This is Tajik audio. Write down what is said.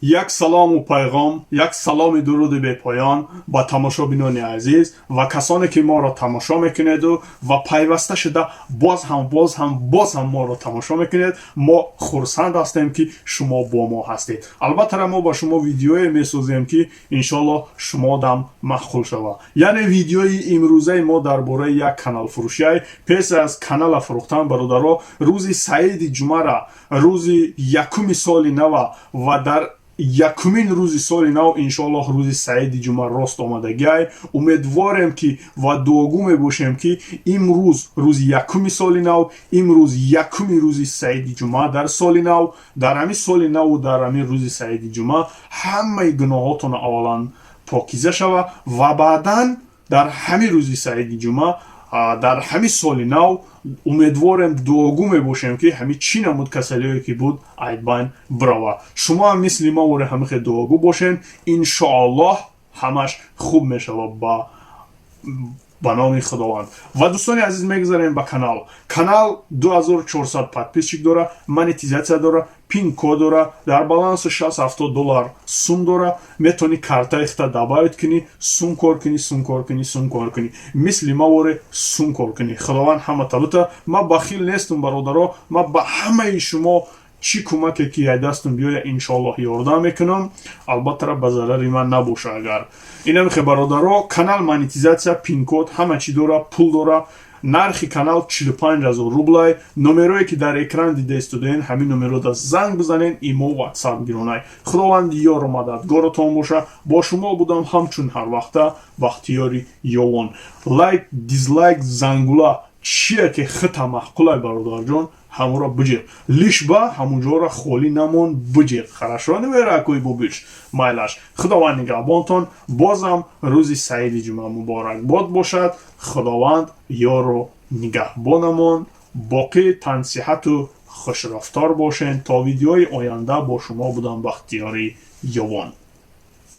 Як салому пайғом, як саломи дуруди бепоён ба тамошобинони азиз ва касоне, ки моро тамошо мекунеду ва пайваста шуда боз ҳам, боз ҳам, боз ҳам моро тамошо мекунед. Мо хурсанд ҳастем, ки шумо бо мо ҳастед. Албатта, мо ба шумо видеое месозем, ки иншоаллоҳ шумо дам маъқул шавад. Яъне видеои имрӯзаи мо дар бораи як каналфурӯшиай. Пеш аз канала фурӯхтан, бародаро, рӯзи саиди ҷумъара, рӯзи якуми соли нава ва дар якумин рӯзи соли нав, иншоаллоҳ, рӯзи саиди ҷумъа рост омадагиай. Умедворем, ки ва дуогӯ мебошем, ки имрӯз, рӯзи якуми соли нав, имрӯз якуми рӯзи саиди ҷумъа дар соли нав, дар ҳамин соли наву дар ҳамин рӯзи саиди ҷумъа ҳамаи гуноҳотон аввалан покиза шава ва баъдан дар ҳамин рӯзи саиди ҷумъа, дар ҳамин соли нав, умедворем, дуогӯ мебошем, ки ҳамин чӣ намуд касалиое ки буд, айбайн бирава. Шумо ҳам мисли ма воре ҳамихе дуогӯ бошен. Иншоаллоҳ, ҳамаш хуб мешавад ба номи Худованд. Ва, дӯстони азиз, мегузарем ба канал. Канал 2400 подписчик дора, монетизатсия дора, пин-код дора, дар баланси 60-70 доллар сум дора. Метавонӣ картаи хита добавить кунӣ, сум кор кунӣ, сум кор кунӣ, сум кор кунӣ, мисли ма воре сум кор кунӣ. Худованд ҳама табита. Ма бахил нестам, бародаро. Ма ба ҳамаи шумо чӣ кӯмаке ки ай дастам биёя, иншоаллоҳ, ёрдам мекунам. Албатта, ба зарари ман набоша. Агар инамихе, бародаро, канал монетизатсия, пин-код, ҳама чӣ дора, пул дора. Нархи канал 45 ҳазор рублай. Номерое ки дар экран дида истодаен, ҳамин номерода занг бизанен, имо, Ватсап гиронай. Худованд ёру мададгоротон боша. Бо шумо будам ҳамчун ҳарвақта Бахтиёри Ёвон. Лайк, дизлайк, зангула, чие ки хита маъқулай, бародарҷон, ҳамонро биҷиқ, лишь бы ҳамунҷоро холӣ намон, биҷиқ. Хорошо, неверакӯи бубиш майлаш. Худованд нигаҳбонтон. Бозам рӯзи саиди ҷумъа муборакбод бошад. Худованд ёру нигаҳбонамон. Боқӣ тансиҳату хушрафтор бошен. То видеои оянда бо шумо будам Бахтиёри Ёвон.